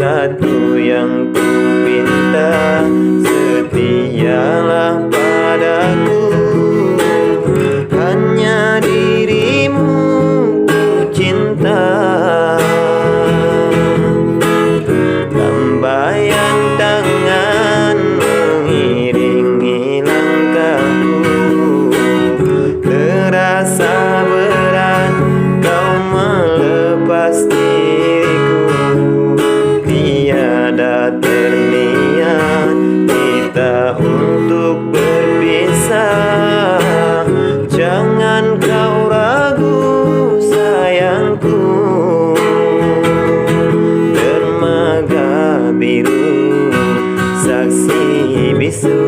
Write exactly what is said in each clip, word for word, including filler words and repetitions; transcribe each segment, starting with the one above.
Satu yang ku pinta, setialah padaku. Hanya dirimu ku cinta. Lambaian tangan mengiringi langkahku. Terasa berat kau melepas diriku. Tiada terniat kita untuk berpisah. Jangan kau ragu sayangku. Dermaga biru, saksi bisu.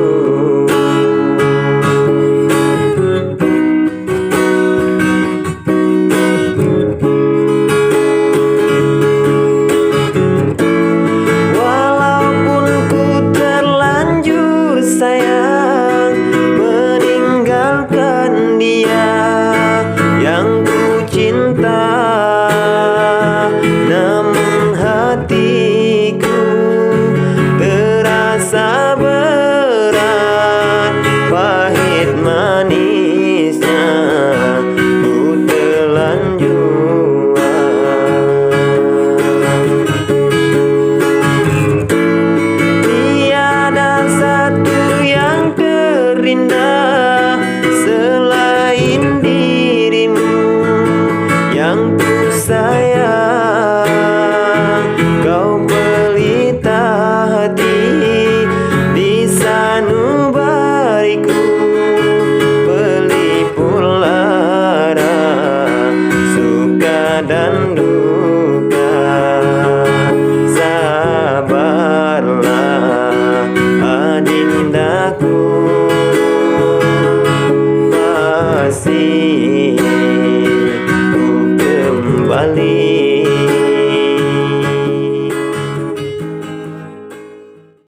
Walaupun ku terlanjur sayang meninggalkan dia yang ku cinta, namun hatiku terasa berat, pahit manisnya ku telan jua. Tiada satu yang terindah selain dirimu yang ku sayang. Kau pelita hati di sanubariku, pelipur lara suka dan